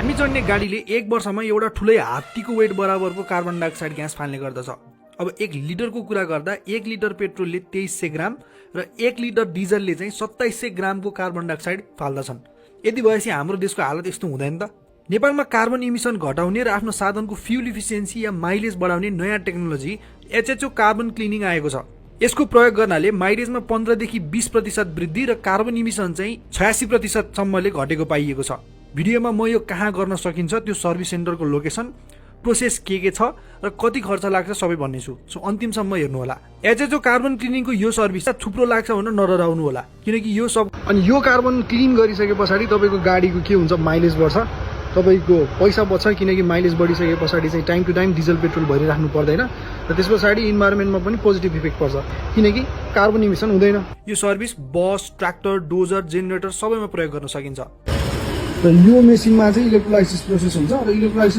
हामी चढ्ने गाडीले 1 वर्षमा एउटा ठुलै हात्तीको वेट बराबरको कार्बन डाइअक्साइड ग्यास फाल्ने गर्दछ। अब 1 लिटरको कुरा गर्दा 1 लिटर पेट्रोलले 2300 ग्राम र 1 लिटर डिजलले चाहिँ 2700 ग्रामको कार्बन डाइअक्साइड फाल्दछन्। यदि भएपछि हाम्रो देशको हालत यस्तो हुँदैन त? नेपालमा कार्बन इमिसन घटाउने र आफ्नो साधनको फ्युल इफिसियन्सी या माइलेज बढाउने नयाँ टेक्नोलोजी एचएचओ कार्बन क्लिनिङ आएको छ। यसको प्रयोग गर्नाले माइलेजमा 15 देखि 20% वृद्धि र कार्बन इमिसन चाहिँ 86% सम्मले घटेको पाइएको छ। भिडियोमा म यो कहाँ गर्न सकिन्छ, त्यो सर्भिस सेन्टरको लोकेसन, प्रोसेस के छ र कति खर्च लाग्छ सबै भन्नेछु। सो अन्तिमसम्म हेर्नु होला। एचएचओ कार्बन क्लिनिङको यो सर्भिस थुप्रो लाग्छ भनेर नडराउनु होला, किनकि यो सब अनि यो कार्बन क्लिन गरिसके पछाडि तपाईँको गाडीको के हुन्छ, माइलेज बढ्छ, तपाईँको पैसा बच्छ, किनकि माइलेज बढिसके पछाडि चाहिँ time to time diesel petrol भरिराख्नु पर्दैन र त्यस पछाडि इन्भाइरोमेन्टमा पनि पोजिटिभ इफेक्ट पर्छ, किनकि कार्बन इमिसन हुँदैन। यो सर्भिस बस, ट्र्याक्टर, डोजर, जेनेरेटर सबैमा प्रयोग गर्न सकिन्छ। र यो मेसिनमा चाहिँ इलेक्ट्रोलाइसिस प्रोसेस हुन्छ र इलेक्ट्रोलाइसिस